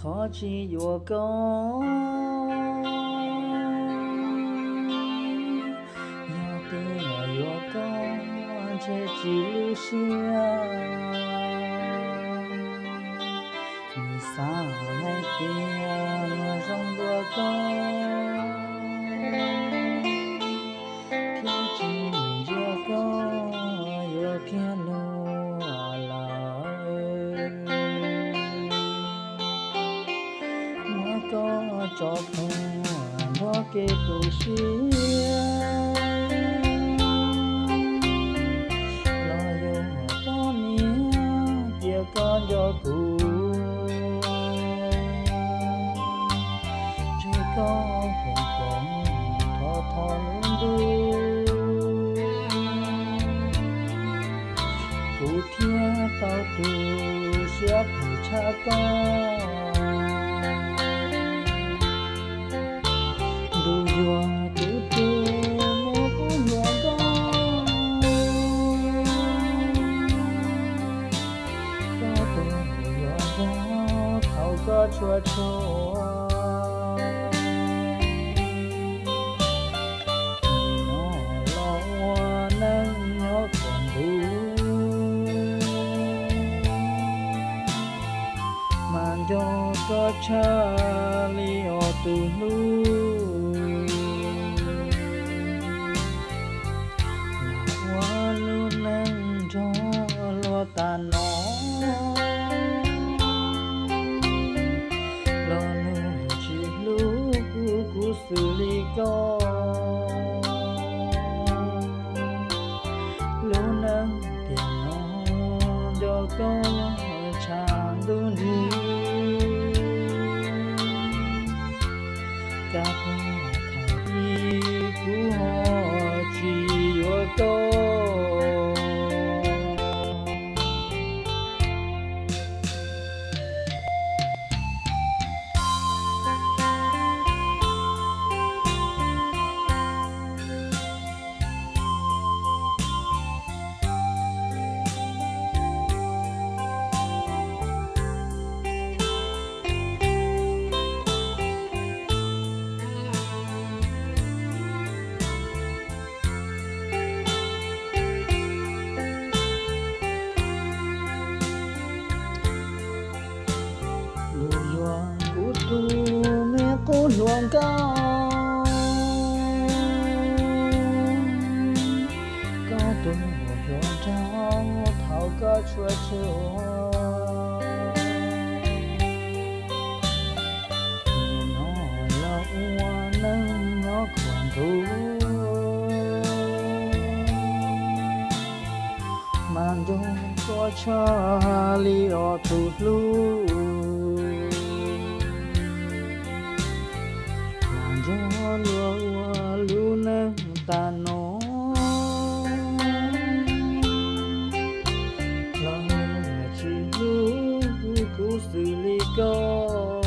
Thov tsis yuav koj, yog tias yuav koj ntshe tsis lub siab. Nws xav hais tias luag zoo dua koj, thiab tsis ntsia koj yuav kiag luag lawm. Muab koj tso plhuav nrog kev tu siab, los yog poj niam cia koj nco kuv, tseg koj hmoov poob thov thov lub ntuj. Kuv thiaj tau tu siab phem tshaj koj. Ntuj yuag kuv tus me qub hluas nkauj, koj tus yuav nrog thaum koj tshua tshua. Nim no los ua neej nyob txom ntug, mas nco koj tshaj li ob tug hlub. Lam ua lub neej nrog luag tas no, los luag tsis hlub kuv xws li koj. Lub neej tiam no nco koj tshaj ntuj nrig, cas puag thaum ub kuv ho tsis yuav koj. Ntuj yuag kuv tus me qub hluas nkauj, koj tus yuav nrog thaum koj tshua tshua. Nim no los ua neej nyob txom ntug, mas nco koj tshaj li ob tug hlub. Mas nco luag ua lub neej tas no, los tsis hlub kuv xws li koj.